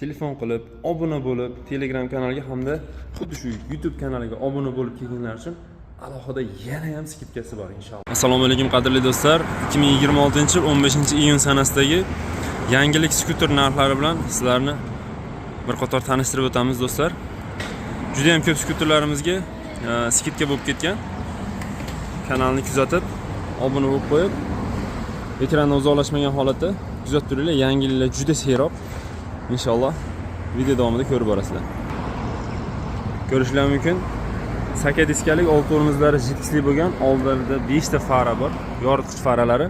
Telefon qilib, obuna bo'lib, Telegram kanaliga hamda xuddi shu YouTube kanaliga obuna bo'lib kelganlar uchun alohida yana ham скидка si bor, inshaalloh. Assalomu alaykum, qadrli do'stlar. 2026-yil 15-iyun sanasidagi yangilik skuter narxlari bilan sizlarni bir qator tanishtirib o'tamiz, do'stlar. Juda ham ko'p skuterlarimizga скидка bo'lib ketgan. Kanalni kuzatib, obuna bo'lib qo'yib, ekrandan uzoqlashmagan holatda kuzatib turinglar. Yangiliklar juda serob. Inshaalloh video davomida ko'rib borasizlar. Ko'rishlar mumkin. Saka diskalik, old tormozlari жидкость li bo'lgan, oldida 5 ta fara bor, yoritgich faralari,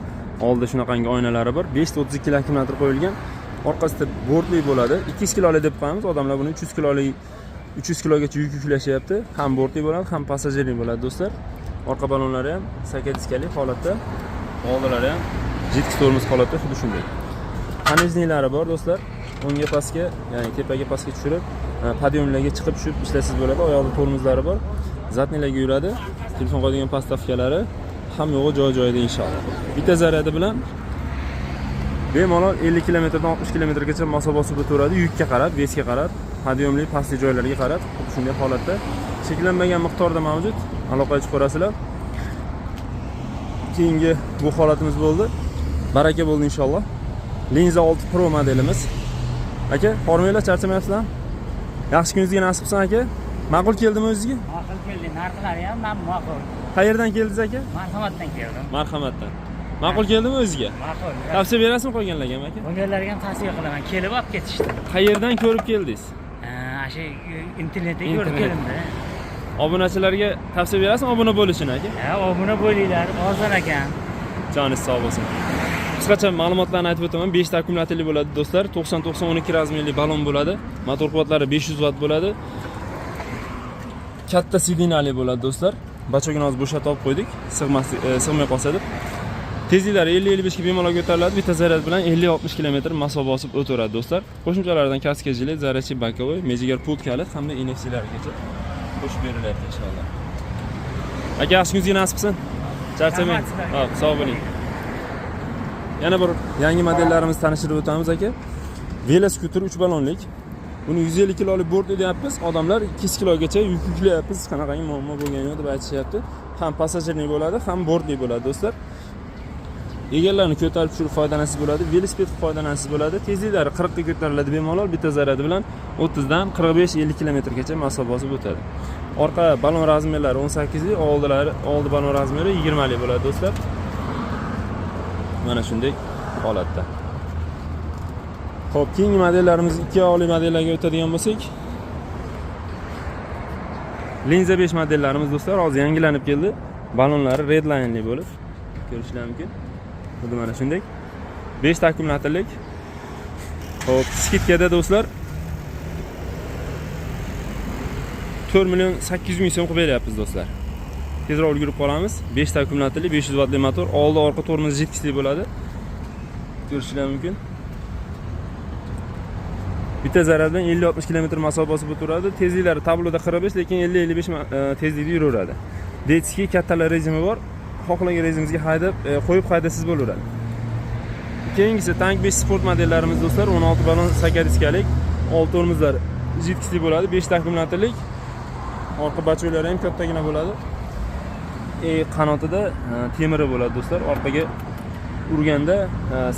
oldida shunaqangi oynalari bor. 5 ta 32 akkumulyator qo'yilgan. Orqasida bortli bo'ladi. 200 kiloli deb qo'yamiz. Odamlar buni 300 kiloli, 300 kilogacha yuk yuklashyapti. Ham bortli bo'ladi, ham passajirli bo'ladi, do'stlar. Orqa balonlari ham saka diskali holatda, oldilari ham жидкий tormoz holatda, xuddi shunday. Понижный lari bor, do'stlar. O'ngga, pastga, ya'ni tepaga, pastga tushirib, подъём larga chiqib tushib ishlasangiz bo'ladi. Oyoqda tormozlari bor. Задний larga yuradi. Telefon qo'yadigan подставка lari hamma yo'g'i joy-joyida, inshaalloh. Bitta zaryadi bilan bemalol 50 kilometrdan 60 kilometrgacha masofa bosib o'taveradi, yukka qarab, вес ga qarab, подъём li, pastli joylarga qarab, xuddi shunday holatda cheklanmagan miqdorda mavjud. Aloqaga chiqarasizlar. Keyingi bu holatimiz bo'ldi. Baraka bo'ldi, inshaalloh. Linza 6 Pro modelimiz. Aka, hormanglar, charchamayapsizlarmi? Yaxshi kuningizga nasib qilsin, aka. Ma'qul keldimi o'zizga? Ma'qul keldi, narxlari ham ma'qul. Qayerdan keldingiz, aka? Marhamatdan keldim. Marhamatdan. Ma'qul keldimi o'zizga? Ma'qul. Tavsiya berasizmi qolganlarga ham, aka? Qolganlarga ham tavsiya qilaman, kelib olib ketishdi. Qayerdan ko'rib keldingiz? Ha, shu internetda ko'rib Internet. keldimda. Obunachilarga tavsiya berasizmi obuna bo'lishini, aka? Ha, obuna bo'linglar, arzon ekan. Joningiz sog' bo'lsin. Qisqacha ma'lumotlarni aytib o'taman. 5 ta akkumulyatorli bo'ladi, do'stlar. 90 90 12 размер li balon bo'ladi. Motor quvvatlari 500 vatt bo'ladi. Katta сиденье li bo'ladi, do'stlar. Бачок ini hozir bo'shatib olib qo'ydik, sig'mas, sig'may qolsa deb. Tezliklari 50-55 ga bemalol ko'tariladi. Bitta zaryad bilan 50-60 km masofa bosib o'taveradi, do'stlar. Qo'shimchalardan kaska, jilet, zaryadchi боковой, mejigar pult kalit hamda NFC-largacha qo'shib berilyapti, inshaalloh. Aka, yaxshi kuningizga nasib qilsin. Charchamang. Rahmat sizlarga. Ha, sog' bo'ling. Yana bir yangi modellarimizni tanishtirib o'tamiz, aka. Veloskuter 3 balonlik. Buni 150 kilolik bort deyapmiz. Odamlar 200 kilogacha yuk yuklayapmiz. Qanaqangi muammo bo'lgani yo'q deb aytishyapti. Ham passajirli bo'ladi, ham bortli bo'ladi, do'stlar. Egarlarni ko'tarib tushirib foydalansangiz bo'ladi, velosiped qilib foydalansangiz bo'ladi. Tezliklari 40 ga ko'tariladi bemalol, bitta zaryadi bilan 30 dan 45-50 kilometrgacha masofa bosib o'tadi. Orqa balon размер lari 18 lik, oldilari, oldi balon размер i 20 lik bo'ladi, do'stlar. Mana shunday holatda. Xo'p, keyingi modellarimiz, ikki oyoqli modellarga o'tadigan bo'lsak, Linza 5 modellarimiz, do'stlar, hozir yangilanib keldi. Balonlari red line'li bo'lib ko'rishlar mumkin. Xuddi mana shunday. 5 ta akkumulyatorlik. Xo'p, скидка da, do'stlar, 4 million 800 ming so'm qilib beryapmiz, do'stlar. Tezroq ulgurib qolamiz. 5 ta akkumulyatorli, 500 vattli motor, oldi orqa tormoz жидкость li bo'ladi. Ko'rishlar mumkin. Bitta zaryad bilan 50-60 km masofa bosib o'taveradi. Tezliklari tabloda 45, lekin 50-55 tezlikda yuraveradi. Детский, kattalar rejimi bor. Xohlagan rejimizga haydab, qo'yib haydasangiz bo'laveradi. Keyingisi Tank 5 Sport modellarimiz, do'stlar, 16 balon saka diskalik, old tormozlar жидкость li bo'ladi, 5 ta akkumulyatorlik. Orqa бачок lari ham kattagina bo'ladi. Qanotida temiri bo'ladi, do'stlar. Orqaga urganda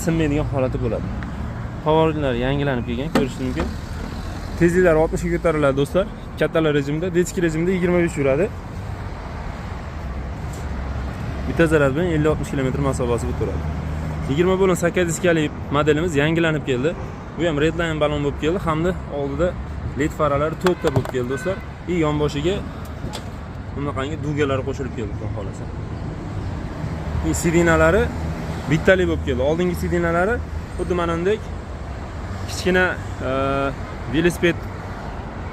sinmaydigan holati bo'ladi. Поворот lar yangilanib kelgan, ko'rishingiz mumkin. Tezliklari 60 ga ko'tariladi, do'stlar. Kattalar rejimida, детский rejimda 25 yuradi. Bitta zaryad bilan 50-60 km masofa bosib o'tiradi. 20 balon saka diskali modelimiz yangilanib keldi. Bu ham red line balon bo'lib keldi hamda oldida LED faralari 4 ta bo'lib keldi, do'stlar. И yonboshiga bunaqangi дуга lar qo'shilib keldi, xudo xohlasa. И сиденья lari bittali bo'lib keldi. Oldingi сиденья lari xuddi mana bunday kichkina velosiped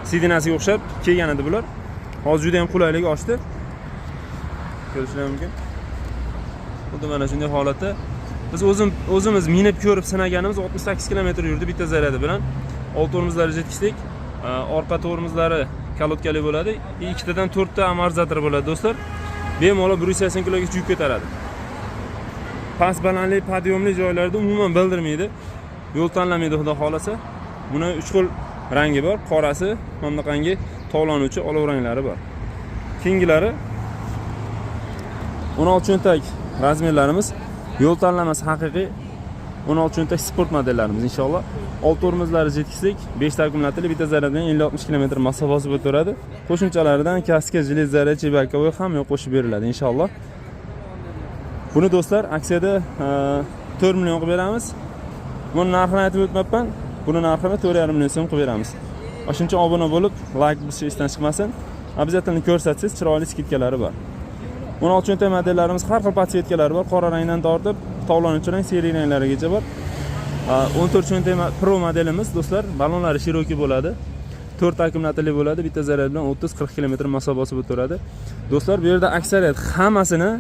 сиденья siga o'xshab kelgan edi bular. Hozir juda ham qulaylik oshdi. Ko'rishlar mumkin. Xuddi mana shunday holatda biz o'zimiz minib ko'rib sinaganimiz 68 km yurdi bitta zaryadi bilan. Old tormozlari жидкость lik, orqa tormozlari колодка li bo'ladi. И ikkitadan to'rtta amortizator bo'ladi, do'stlar. Bemalol 180 kilogacha yuk ko'taradi. Past balandli, подъём li joylarda umuman bildirmaydi. Yo'l tanlamaydi, xudo xohlasa. Buni 3 xil rangi bor. Qorasi, mana bunaqangi tovlanuvchi olov ranglari bor. Keyingilari 16 cho'ntak размер larimiz. Yo'l tanlamasi haqiqiy 16 cho'ntak sport modellarimiz inshaalloh. Old tormozlari жидкость lik, 5 ta akkumulyatorli, bitta zaryaddan 50-60 km masofa bosib o'taveradi. Qo'shimchalaridan kaska, желез зарядчий, боковой hamma yoq qo'shib beriladi inshaalloh. Buni, do'stlar, aksiyada 4 million qilib beramiz. Buni narxini aytib o'tmabman. Buni narxini 4,5 million so'm qilib beramiz. Shuncha obuna bo'lib, layk bosish esdan chiqmasin. Обязательно ko'rsatsangiz, chiroyli скидка lari bor. 16 cho'ntak modellarimiz har xil подсветка lari bor. Qora rangdan tortib, tovlanuvchi rang, серый ranglarigacha bor. 14 cho'ntak Pro modelimiz, do'stlar, balonlari широкий bo'ladi. 4 akkumulyatorli bo'ladi, bitta zaryad bilan 30-40 km masofa bosib o'taveradi. Do'stlar, bu yerda aksariyat hammasini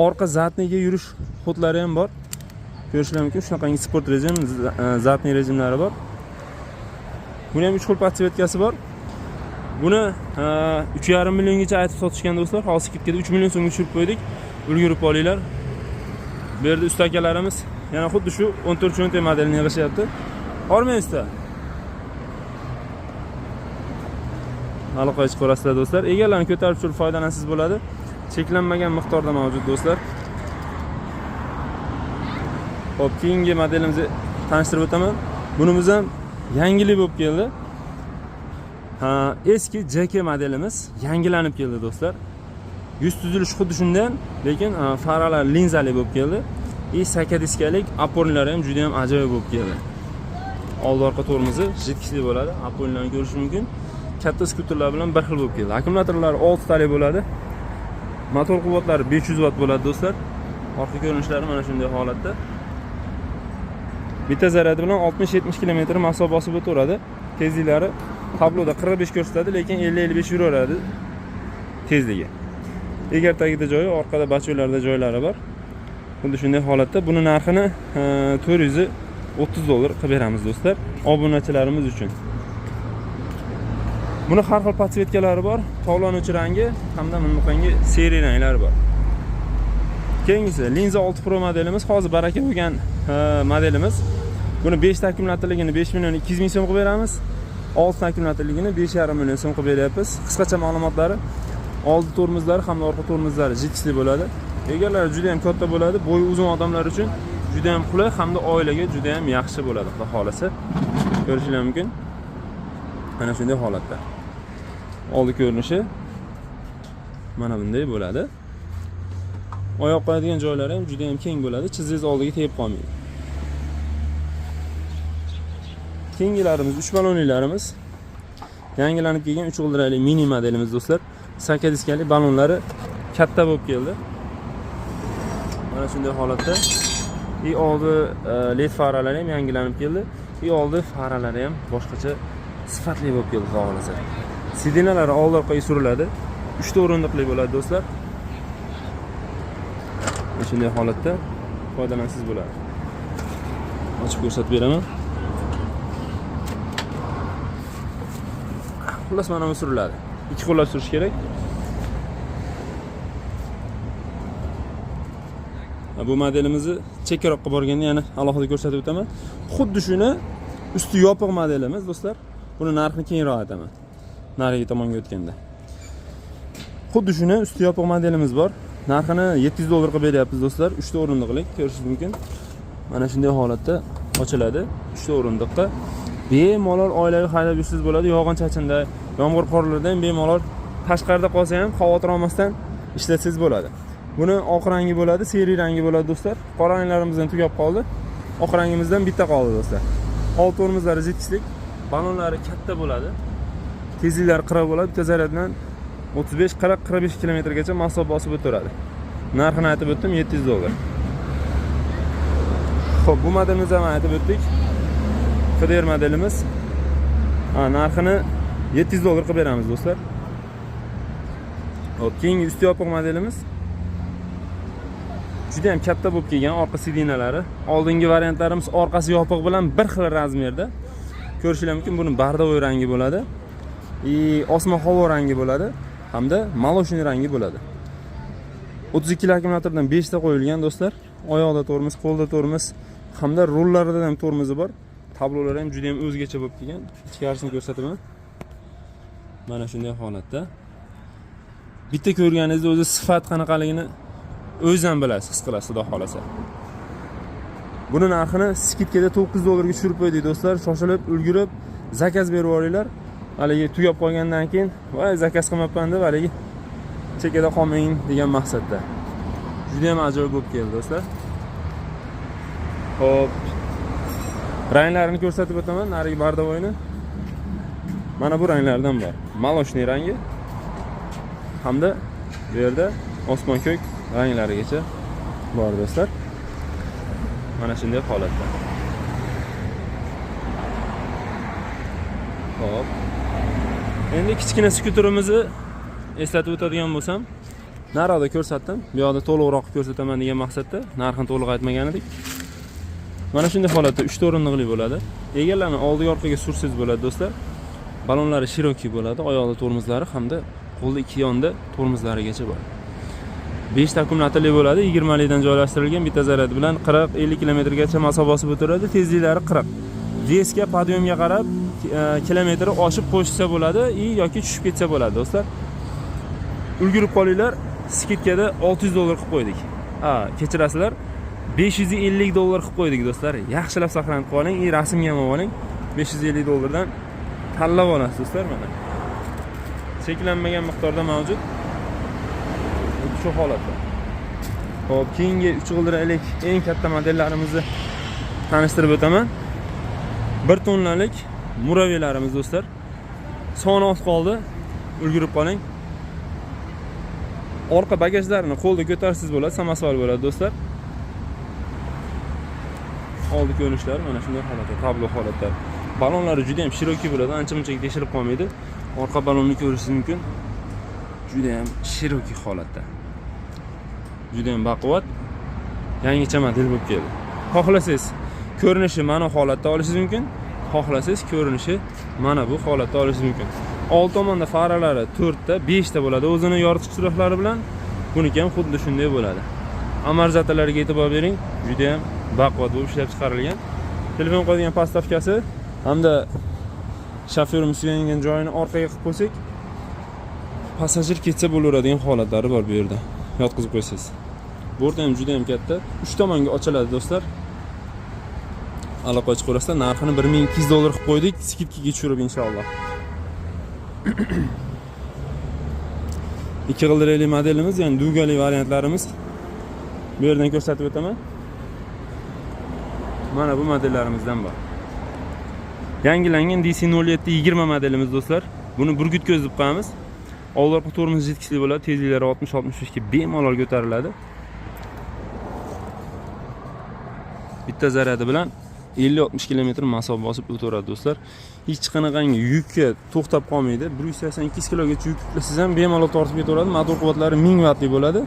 orqa задний ga yurish ход lari ham bor. Ko'rishlar mumkin, shunaqangi sport rejim, задний rejimlari bor. Buni ham 3 xil подсветка si bor. Buni 3,5 milliongacha aytib sotishgan, do'stlar. Hozir скидка da 3 million so'mga tushirib qo'ydik. Ulgurib olinglar. Bu yerda usta akalarimiz yana xuddi shu 14 cho'ntak modelini yig'ishyapti. Hormang, usta. Aloqaga chiqarasizlar, do'stlar. Egarlarni ko'tarib tushirib foydalansangiz bo'ladi. Cheklanmagan miqdorda mavjud, do'stlar. Xo'p, keyingi modelimizni tanishtirib o'taman. Bunimiz ham yangilik bo'lib keldi. Ha, eski JK modelimiz yangilanib keldi, do'stlar. Yuz tuzilishi xuddi shundan, lekin faralar linzali bo'lib keldi. И saka diskalik опорник lari ham juda ham ajoyib bo'lib keldi. Oldi orqa tormozi жидкость li bo'ladi. Опорник larni ko'rish mumkin. Katta skuterlar bilan bir xil bo'lib keldi. Akkumulyatorlari 6 tali bo'ladi. Motor quvvatlari 500 vatt bo'ladi, do'stlar. Orqa ko'rinishlari mana shunday holatda. Bitta zaryadi bilan 60-70 km masofa bosib o'taveradi. Tezliklari tabloda 45 ko'rsatadi, lekin 50-55 yuraveradi tezligi. Egar tagida joyi, orqada бачок larda joylari bor. Xuddi shunday holatda buni narxini 430 dollar qilib beramiz, do'stlar, obunachilarimiz uchun. Buni har xil подсветка lari bor, tovlanuvchi rangi hamda bunaqangi серый ranglari bor. Keyingisi Linza 6 Pro modelimiz, hozir baraka bo'lgan modelimiz. Buni 5 ta akkumulyatorligini 5 million 200 ming so'm qilib beramiz. 6 ta akkumulyatorligini 5,5 million so'm qilib beryapmiz. Qisqacha ma'lumotlari: oldi tormozlari hamda orqa tormozlari жидкость li bo'ladi. Egarlari juda ham katta bo'ladi, bo'yi uzun odamlar uchun juda ham qulay hamda oilaga juda ham yaxshi bo'ladi, xudo xolasa. Ko'rishinglar mumkin. Mana shunday holatda. Oldi ko'rinishi mana bunday bo'ladi. Oyoq qo'yadigan joylari ham juda ham keng bo'ladi, chizingiz oldiga tegib qolmaydi. Keyingilarimiz 3 balonlilarimiz. Yangilanib kelgan 3 g'ildirakli mini modelimiz, do'stlar. Saka diskali, balonlari katta bo'lib keldi. Mana shunday holatda. И oldi led faralari ham yangilanib keldi. И oldi faralari ham boshqacha sifatli bo'lib keldi, xudo xohlasa. Сиденья lari oldi orqaga suriladi. 3 ta o'rindiqli bo'ladi, do'stlar. Mana shunday holatda foydalansangiz bo'ladi. Ochib ko'rsatib beraman. Xullas, mana bu suriladi. Ikki qo'llab surish kerak. Bu modelimizni chekkaroqqa borganda yana alohida ko'rsatib o'taman. Xuddi shuni usti yopiq modelimiz, do'stlar. Buni narxini keyinroq aytaman. Narigi tomonga o'tganda. Xuddi shuni usti yopiq modelimiz bor. Narxini 700 dollar qilib beryapmiz, do'stlar. 3 ta o'rindiqlik ko'rishingiz mumkin. Mana shunday holatda ochiladi. 3 ta o'rindiqqa bemalol oilaviy haydab yursangiz bo'ladi. Yog'in chachinda, yomg'ir qorlarda ham bemalol tashqarida qolsa ham xavotir olmasdan ishlatsangiz bo'ladi. Buni oq rangi bo'ladi, серый rangi bo'ladi, do'stlar. Qora ranglarimizdan tugab qoldi. Oq rangimizdan bitta qoldi, do'stlar. Old tormozlari жидкость lik, balonlari katta bo'ladi. Tezliklari 40 bo'ladi. Bitta zaryaddan 35, 40, 45 kilometrgacha masofa bosib o'taveradi. Narxini aytib o'tdim, 700 dollar. Xo'p, bu modelimizni ham aytib o'tdik. FDR modelimiz. Ha, narxini 700 dollar qilib beramiz, do'stlar. Xo'p, keyingi usti yopiq modelimiz juda ham katta bo'lib kelgan orqa сиденья lari. Oldingi variantlarimiz orqasi yopiq bilan bir xil размер da. Ko'rishinglar mumkin, buni бордовый rangi bo'ladi. И osma havo rangi bo'ladi hamda молочный rangi bo'ladi. 32 akkumulyatordan 5 ta qo'yilgan, do'stlar. Oyoqda tormoz, qo'lda tormoz hamda rullarida ham tormozi bor. Tablolari ham juda ham o'zgacha bo'lib kelgan. Ichkarisini ko'rsataman. Mana shunday holatda. Bitta ko'rganingizda o'zi sifat qanaqaligini o'zingiz ham bilasiz, his qilasiz, xudo xohlasa. Buni narxini скидка da 900 dollarga tushirib qo'ydik, do'stlar. Shoshilib, ulgurib заказ berib yuboringlar. Haligi tugab qolgandan keyin "Voy, заказ qilmabman" deb haligi chekada qolmang degan maqsadda. Juda ham ajoyib bo'lib keldi, do'stlar. Xo'p. Ranglarini ko'rsatib o'taman, narigi бордовой ni. Mana bu ranglardan bor. Молочный rangi hamda bu yerda osmon ko'k ranglarigacha bor, do'stlar. Mana shunday holatda. Xo'p. Endi kichkina skuterimizni eslatib o'tadigan bo'lsam, naryoqda ko'rsatdim. Bu yoqda to'liqroq ko'rsataman degan maqsadda narxini to'liq aytmagan edik. Mana shunday holatda 3 ta o'rindiqli bo'ladi. Egarlarni oldiga, orqaga sursangiz bo'ladi, do'stlar. Balonlari широкий bo'ladi, oyoqda tormozlari hamda qo'lda ikki yonda tormozlarigacha bor. 5 ta akkumulyatorli bo'ladi, 20 likdan joylashtirilgan, bitta zaryad bilan 40-50 kilometrgacha masofa bosib o'tiradi, tezliklari 40. Вес ga, подъём ga qarab kilometri oshib qo'shsa bo'ladi и yoki tushib ketsa bo'ladi, do'stlar. Ulgurib qolinglar, скидка da 600 dollar qilib qo'ydik. Ha, kechirasizlar. 550 dollar qilib qo'ydik, do'stlar. Yaxshilab saqlanib qoling, и rasmga ham olib oling. 550 dollardan tanlab olasiz, do'stlar, mana. Cheklanmagan miqdorda mavjud. Shu holatda. Xo'p, keyingi 3 g'ildiraklik eng katta modellarimizni tanishtirib o'taman. 1 tonnalik muraviylarimiz, do'stlar. Soni oz qoldi. Ulgurib qoling. Orqa bagajlarini qo'lda ko'tarsangiz bo'ladi, samosval bo'ladi, do'stlar. Oldi ko'rinishlari mana shunday holatda, tablo holatda. Balonlari juda ham широкий bo'ladi, ancha muncha teshilib qolmaydi. Orqa balonni ko'rishingiz mumkin. Juda ham широкий holatda. Juda ham baquvvat. Yangicha model bo'lib keldi. Xohlasangiz ko'rinishi mana holatda olishingiz mumkin. Xohlasangiz ko'rinishi mana bu holatda olishingiz mumkin. Old tomonda faralari 4 ta, 5 ta bo'ladi o'zini yoritgich chiroqlari bilan. Buniki ham xuddi shunday bo'ladi. Amortizatorlarga e'tibor bering, juda ham baquvvat bo'lib ishlab chiqarilgan. Telefon qo'yadigan подставка si hamda shofyorimiz suyangan joyini orqaga qilib qo'ysak, passajir ketsa bo'laveradigan holatlari bor bu yerda. Yotqizib qo'ysangiz. Bort ham juda ham katta. Uch tomonga ochiladi, do'stlar. Aloqa chiqarasizlar. Narxini 1200 dollar qilib qo'ydik, скидка ga tushirib inshaalloh. Ikki g'ildirakli modelimiz, ya'ni дуга li variantlarimiz. Bu yerdan ko'rsatib o'taman. Mana bu modellarimizdan bor. Yangilangan DC07 20 modelimiz, do'stlar. Buni burgut ko'z deb qo'yamiz. Old orqa tormoz yetkisli bo'ladi, tezliklari 60-65 ga bemalol ko'tariladi. Bitta zaryadi bilan 50-60 kilometr masofa bosib o'taveradi, do'stlar. Hech qanaqangi yukka to'xtab qolmaydi. 180-200 kilogacha yuk yuklasangiz ham bemalol tortib ketaveradi. Motor quvvatlari 1000 vattli bo'ladi.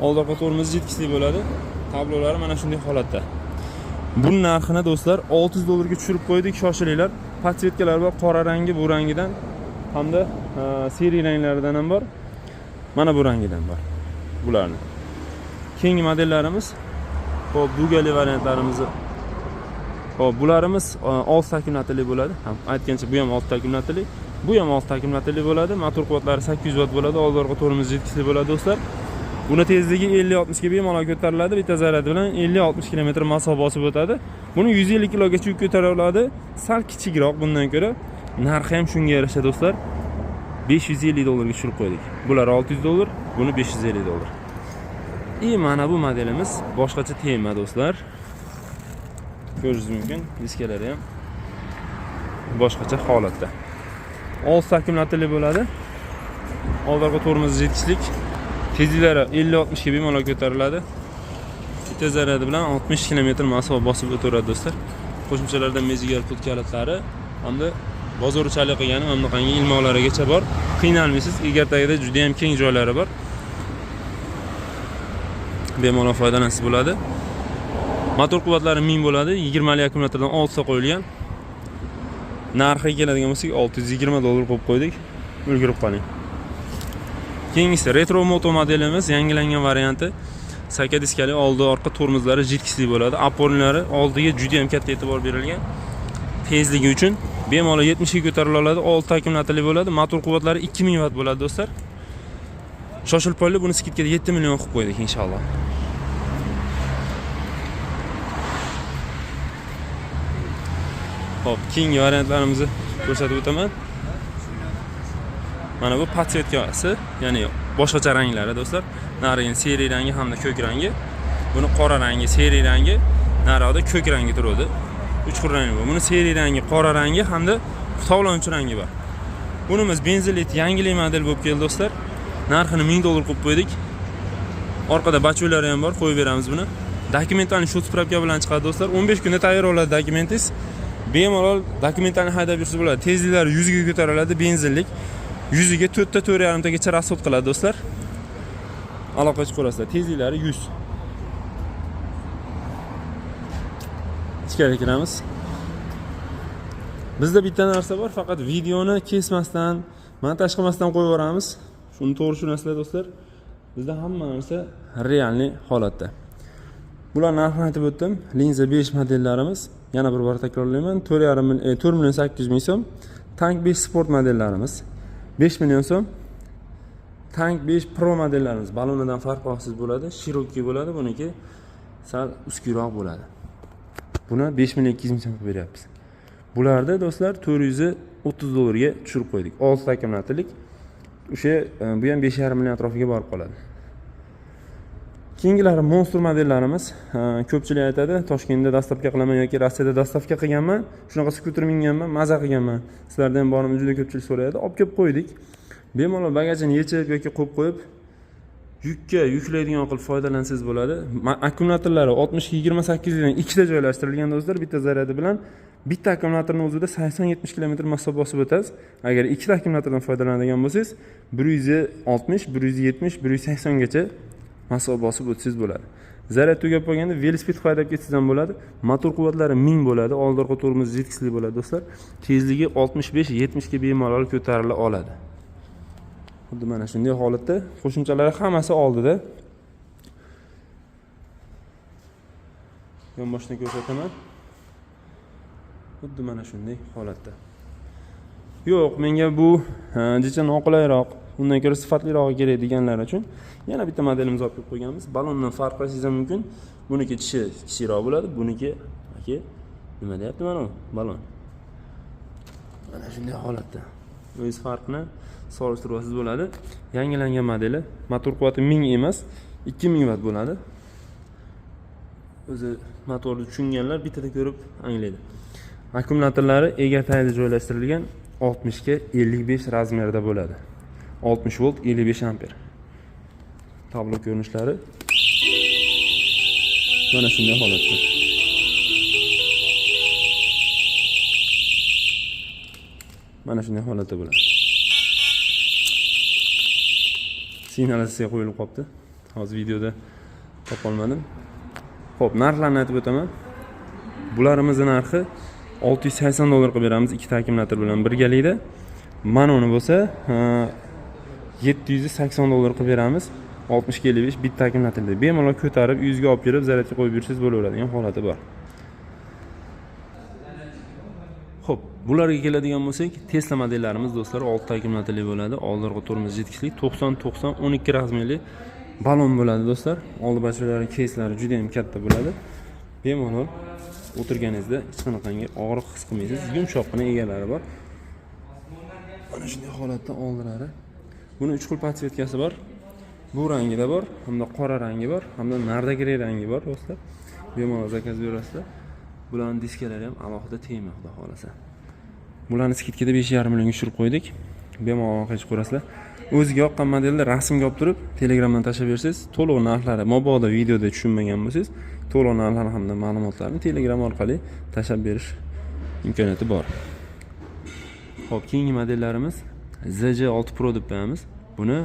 Old orqa tormoz yetkisli bo'ladi. Tablolari mana shunday holatda. Buni narxini, do'stlar, 600 dollarga tushirib qo'ydik, shoshilinglar. Подсветка lar bor, qora rangi bu rangidan hamda серый ranglaridan ham bor. Mana bu rangidan bor. Bularni. Keyingi modellarimiz, xo'p, дуга li variantlarimizni. Xo'p, bularimiz 6 akkumulyatorli bo'ladi. Ham aytgancha, bu ham 6 akkumulyatorli, bu ham 6 akkumulyatorli bo'ladi. Motor quvvatlari 800 vatt bo'ladi. Old orqa tormoz yetkisli bo'ladi, do'stlar. Buni tezligi 50-60 ga bemalol ko'tariladi. Bitta zaryad bilan 50-60 km masofa bosib o'tadi. Buni 150 kilogacha yuk ko'tara oladi. Sal kichikroq bundan ko'ra. Narxi ham shunga yarasha, do'stlar. 550 dollarga tushirib qo'ydik. Bular 600 dollar, buni 550 dollar. И mana bu modelimiz boshqacha tema, do'stlar. Ko'rishingiz mumkin, diskalari ham boshqacha holatda. 6 akkumulyatorli bo'ladi. Old orqa tormoz yetkislik. Tezliklari 50-60 ga bemalol ko'tariladi. Bitta zaryadi bilan 60 km masofa bosib o'taveradi, do'stlar. Qo'shimchalardan mezigar pult kalitlari hamda bozorchalik qilgani mana bunaqangi ilmoqlarigacha bor. Qiynalmaysiz, egar tagida juda ham keng joylari bor. Bemalol foydalansangiz bo'ladi. Motor quvvatlari 1000 bo'ladi, 20 li akkumulyatordan 6 ta qo'yilgan. Narxiga keladigan bo'lsak, 620 dollar qo'yib qo'ydik. Ulgurib qoling. Keyingisi Retro Moto modelimiz, yangilangan varianti. Saka diskali, oldi orqa tormozlari jitkisli bo'ladi. Опорный lari oldiga juda ham katta e'tibor berilgan. Tezligi uchun bemalol 70 ga ko'tarila oladi. 6 akkumulyatorli bo'ladi. Motor quvvatlari 2000 watt bo'ladi do'stlar. Shoshilib qo'yib buni скидка da 7 million qilib qo'ydik inshaalloh. Xo'p, keyingi variantlarimizni ko'rsatib o'taman. Mana bu подсветка si, ya'ni boshqacha ranglari do'stlar. Narigi серый rangi hamda ko'k rangi. Buni qora rangi, серый rangi, naryoqda ko'k rangi turadi. Uch xil rangi bor. Buni серый rangi, qora rangi hamda tovlanuvchi rangi bor. Bunimiz benzinli yangilik model bo'lib keldi do'stlar. Narxini 1000 dollar qo'yib qo'ydik. Orqada бачок lari ham bor, qo'yib beramiz buni. Документальный счёт справка bilan chiqadi do'stlar. 15 kunda tayyor bo'ladi dokumentingiz. Bemalol документальный haydab yursa bo'ladi. Tezliklari 100 ga ko'tariladi, benzinlik. 100 ga 4 ta 4,5 tagacha расход qiladi do'stlar. Aloqa chiqib ko'rasizlar. Tezliklari 100. Ichkari kiramiz. Bizda bitta narsa bor, faqat videoni kesmasdan, montaj qilmasdan qo'yib yuboramiz. Shuni to'g'ri tushunasizlar do'stlar. Bizda hamma narsa реальный holatda. Bular narxini aytib o'tdim. Linza 5 modellarimiz yana bir bor takrorlayman. 4,5 4 million 800 ming so'm. Tank 5 Sport modellarimiz 5 million so'm. Tank 5 Pro modellarimiz balonidan farqsiz bo'ladi, широкий bo'ladi, buniki sal узкий roq bo'ladi. Buni 5 million 200 ming so'm qilib beryapmiz. Bularda do'stlar 430 dollarga tushirib qo'ydik. 6 akkumulyatorlik. O'sha bu ham 5,5 million atrofiga borib qoladi. Keyingilari Monster modellarimiz. Ko'pchilik aytadi, Toshkentda доставка qilaman yoki Rossiyada доставка qilganman, shunaqa skuter minganman, maza qilganman. Sizlarda ham bormi, juda ko'pchilik so'raydi. Olib kelib qo'ydik. Bemalol bagajini yechib yoki qo'yib qo'yib yukka yuklaydigan qilib foydalansangiz bo'ladi. Akkumulyatorlari 60 28 dan ikkita joylashtirilgan do'stlar, bitta zaryadi bilan bitta akkumulyatorni o'zida 80-70 km masofa bosib o'tasiz. Agar ikkita akkumulyatordan foydalanadigan bo'lsangiz, 160, 170, 180 gacha masofa bosib o'tsangiz bo'ladi. Zaryad tugab qolganda velosiped haydab ketsangiz ham bo'ladi. Motor quvvatlari 1000 bo'ladi. Oldi orqa tormoz жидкость li bo'ladi do'stlar. Tezligi 65-70 ga bemalol ko'tarila oladi. Xuddi mana shunday holatda qo'shimchalari hammasi oldida. Yonboshdan ko'rsataman. Xuddi mana shunday holatda. Yo'q, menga bu jicha noqulayroq, undan ko'ra sifatlirog'i kerak deganlar uchun yana bitta modelimizni olib kelib qo'yganmiz. Balondan farq qilishingiz ham mumkin. Buniki tishi kichikroq bo'ladi, buniki aka nima deyapti mana bu balon. Mana shunday holatda. O'z farqini solishtirib olsangiz bo'ladi. Yangilangan modeli, motor quvvati 1000 emas, 2000 watt bo'ladi. O'zi motorni tushunganlar bittada ko'rib anglaydi. Akkumulyatorlari egar tagida joylashtirilgan 60 ga 55 размер da bo'ladi. 60 volt 55 amper. Tablo ko'rinishlari mana shunday holatda. Mana shunday holatda bo'ladi. Signalizatsiya qo'yilib qolibdi. Hozir videoda topolmadim. Xo'p, narxlarni aytib o'taman. Bularimizni narxi 680 dollar qilib beramiz ikkita akkumulyator bilan birgalikda. Mana uni bo'lsa, 780 dollar qilib beramiz. 60 ga 55 bitta akkumulyatorda. Bemalol ko'tarib, uyingizga olib kelib, zaryadga qo'yib yursangiz bo'laveradigan holati bor. Xo'p, bularga keladigan bo'lsak, Tesla modellarimiz do'stlar 6 akkumulyatorli bo'ladi. Oldingi tormoz жидкость li 90 90 12 размер li balon bo'ladi do'stlar. Oldi бачок lari, кейс lari juda ham katta bo'ladi. Bemalol o'tirganingizda hech qanaqangi og'riq his qilmaysiz. Yumshoqqina egalari bor. Mana shunday holatda oldilari. Buni 3 xil подсветка si bor. Bu rangida bor, hamda qora rangi bor, hamda nardagiri rangi bor do'stlar. Bemalol заказ berasizlar. Bularning diskalari ham alohida tema, xudo xohlasa. Bularni скидка da 5,5 millionga tushirib qo'ydik. Bemalol aloqaga ko'rasizlar. O'ziga yoqqan modelni rasmga olib turib, Telegramdan tashlab bersangiz, to'liq narxlari mabodo videoda tushunmagan bo'lsangiz, to'liq narxlar hamda ma'lumotlarni Telegram orqali tashlab berish imkoniyati bor. Xo'p, keyingi modellarimiz ZJ6 Pro deb qo'yamiz. Buni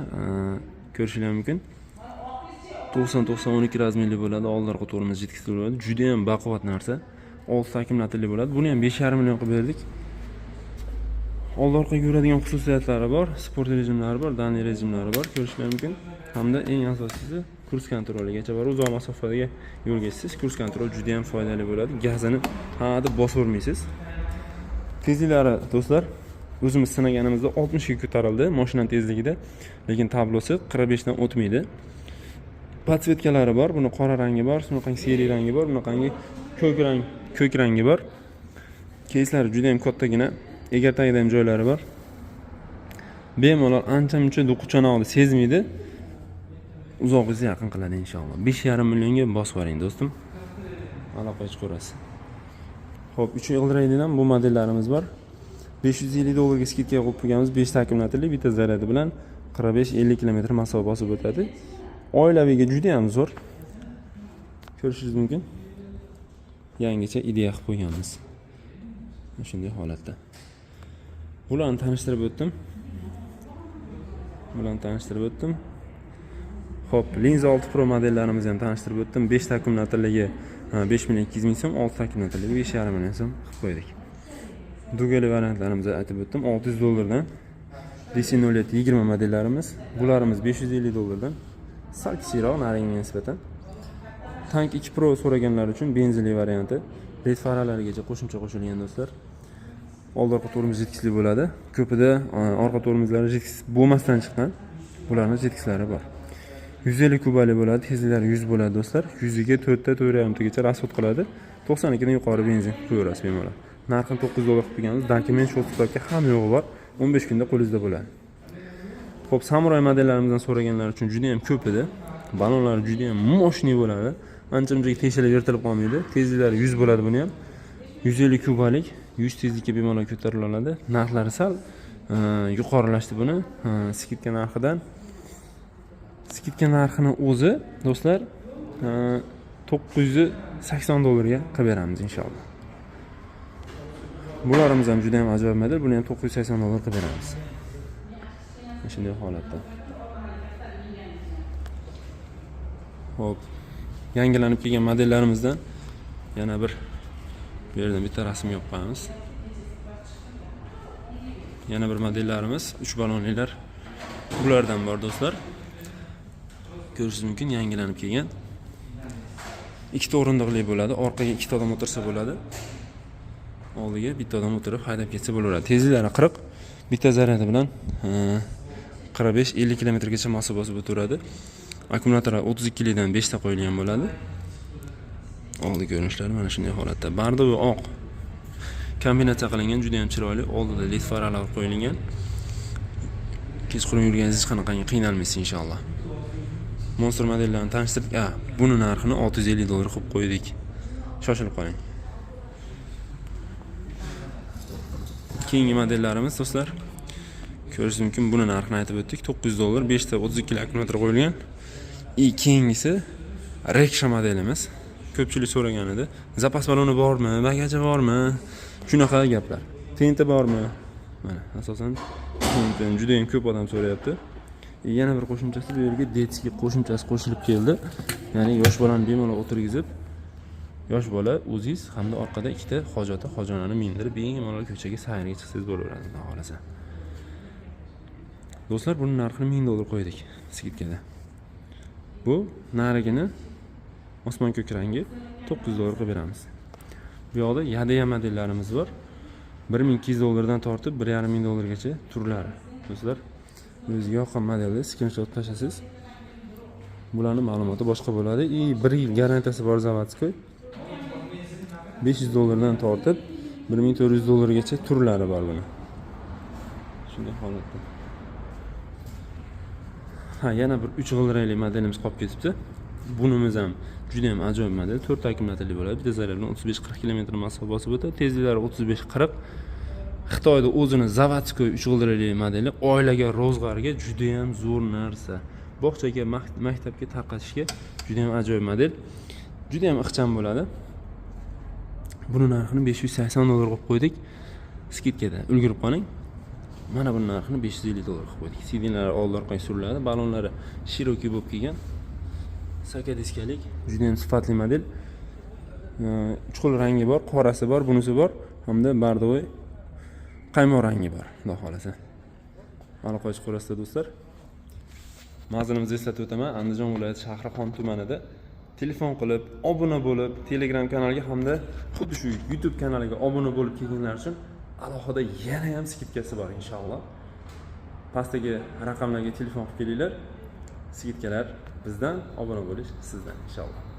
ko'rishingiz mumkin. 90 90 12 размер li bo'ladi, oldi orqa tormoz жидкость li bo'ladi. Juda ham baquvvat narsa. 6 akkumulyatorli bo'ladi. Buni ham 5,5 million qilib berdik. Oldi orqaga yuradigan xususiyatlari bor, sport rejimlari bor, дальний rejimlari bor, ko'rishingiz mumkin. Hamda eng asosiysi круиз-контроль igacha bor. Uzoq masofadagi yo'lga chiqsangiz, круиз-контроль juda ham foydali bo'ladi. Gazini ha deb bosavermaysiz. Tezliklari, do'stlar, o'zimiz sinaganimizda 60 ga ko'tarildi mashinani tezligida, lekin tablosi 45 dan o'tmaydi. Подсветка lari bor, buni qora rangi bor, shunaqangi серый rangi bor, bunaqangi ko'k rang, ko'k rangi bor. Кейс lari juda ham kattagina, egar tagida ham joylari bor. Bemalol ancha muncha do'qi-chanoqni sezmaydi. Uzog'ingizni yaqin qiladi inshaalloh. 5,5 millionga bosib yuboring, do'stim. Aloqaga chiqaverasiz. Xo'p, 3 g'ildiraklidan bu modellarimiz bor. 550 dollarga скидка qo'yib qo'yganmiz. 5 ta akkumulyatorli, bitta zaryadi bilan 45-50 km masofa bosib o'tadi. Oilaviyga juda ham zo'r. Ko'rishingiz mumkin. Yangicha ideya qilib qo'yganmiz. Shunday holatda. Bularni tanishtirib o'tdim. Bularni tanishtirib o'tdim. Xo'p, Linza 6 Pro modellarimizni ham tanishtirib o'tdim. 5 ta akkumulyatorligi 5 million 200 ming so'm, 6 ta akkumulyatorligi 5,5 million so'm qilib qo'ydik. Дуга li variantlarimizni aytib o'tdim. 600 dollardan DC 07 20 modellarimiz. Bularimiz 550 dollardan. Sal kichikroq narigiga nisbatan. Tank 2 Pro so'raganlar uchun benzinli varianti. LED faralarigacha qo'shimcha qo'shilgan, do'stlar. Oldi, orqa tormoz жидкость li bo'ladi. Ko'pida orqa tormozlari жидкость bo'lmasdan chiqqan. Bularning жидкость lari bor. 150 kubali bo'ladi, tezliklari 100 bo'ladi, do'stlar. 100 ga 4 ta 4,5 tagacha расход qiladi. 92 dan yuqori benzin qo'yaverasiz bemalol. Narxini 900 dollar qilib qo'yganmiz. Dokument, счёт, spravka hamma yo'g'i bor. 15 kunda qo'lingizda bo'ladi. Xo'p, Samuray modellarimizdan so'raganlar uchun juda ham ko'p edi. Balonlari juda ham мощный bo'ladi. Ancha muncha teshilib yirtilib qolmaydi. Tezliklari 100 bo'ladi buni ham. 150 kubalik 100 tezlikka bemalol ko'tarila oladi. Narxlari sal yuqorilashdi buni. Скидка narxidan. Скидка narxini o'zi, do'stlar, 980 dollarga qilib beramiz inshaalloh. Bularimiz ham juda ham ajoyib model. Buni ham 980 dollar qilib beramiz. Mana shunday holatda. Xo'p, yangilanib kelgan modellarimizdan yana bir bu yerdan bitta rasm yopib qo'yamiz. Yana bir modellarimiz 3 balonlilar. Bulardan bor, do'stlar. Ko'rishingiz mumkin, yangilanib kelgan. Ikkita o'rindiqli bo'ladi. Orqaga ikkita odam o'tirsa bo'ladi. Oldiga bitta odam o'tirib haydab ketsa bo'laveradi. Tezliklari 40, bitta zaryadi bilan 45-50 kilometrgacha masofa bosib o'taveradi. Akkumulyatorlar 32 likdan 5 ta qo'yilgan bo'ladi. Oldi ko'rinishlari mana shunday holatda. Бордовый, oq kombinatsiya qilingan, juda ham chiroyli. Oldida LED faralar qo'yilgan. Kechqurun yurganingizda hech qanaqangi qiynalmaysiz inshaalloh. Monster modellarini tanishtirdik. A, buni narxini 650 dollar qilib qo'ydik. Shoshilib qoling. Keyingi modellarimiz, do'stlar, ko'rishingiz mumkin, buni narxini aytib o'tdik. 900 dollar, 5 ta 32 lik akkumulyator qo'yilgan. И keyingisi Reksha modelimiz. Ko'pchilik so'ragan edi. Запас baloni bormi, bagaji bormi? Shunaqa gaplar. Tenti bormi? Mana, asosan tentini juda ham ko'p odam so'rayapti. И yana bir qo'shimchasi, bu yerga детский qo'shimchasi qo'shilib keldi. Ya'ni yosh bolani bemalol o'tirgizib, yosh bola, o'zingiz hamda orqada ikkita hojati hojonani mindirib, bemalol ko'chaga sayrga chiqsangiz bo'laveradi, xudo xohlasa. Do'stlar, buni narxini 1000 dollar qo'ydik скидка da. Bu narigini osmon ko'k rangi 900 dollar qilib beramiz. Bu yoqda Yadea modellarimiz bor. 1200 dollardan tortib 1,5 ming dollargacha turlari. Do'stlar, o'ziga yoqqan modelni skrinshot tashlasiz. Bularning ma'lumoti boshqa bo'ladi. И 1 yil garantiyasi bor, заводской. 500 dollardan tortib 1400 dollargacha turlari bor buni. Shunday holatda. Ha, yana bir 3 g'ildirakli modelimiz qolib ketibdi. Bunimiz ham juda ham ajoyib model. 4 ta akkumulyatorli bo'ladi. Bitta zaryad bilan 35-40 km masofa bosib o'tadi. Tezliklari 35-40. Xitoyda o'zini заводской 3 g'ildirakli modeli oilaga, ro'zg'orga juda ham zo'r narsa. Bog'chaga, maktabga tarqatishga juda ham ajoyib model. Juda ham ixcham bo'ladi. Buni narxini 580 dollar qilib qo'ydik. Скидка da ulgurib qoling. Mana buni narxini 550 dollar qilib qo'ydik. Сиденья lari oldi, orqaga suriladi, balonlari широкий bo'lib kelgan. Saka diskalik, juda ham sifatli model. Uch xil rangi bor, qorasi bor, bunisi bor hamda бордовый, qaymoq rangi bor, xudo xohlasa. Aloqa chiqarasizlar, do'stlar. Manzilimizni eslatib o'taman. Andijon viloyati Shahrixon tumanida. Telefon qilib, obuna bo'lib, Telegram kanaliga hamda xuddi shu YouTube kanaliga obuna bo'lib kelganlar uchun Alohida yana ham скидка si bor, inshaalloh. Pastdagi raqamlarga telefon qilib kelinglar. Скидка lar bizdan, obuna bo'lish sizdan, inshaalloh.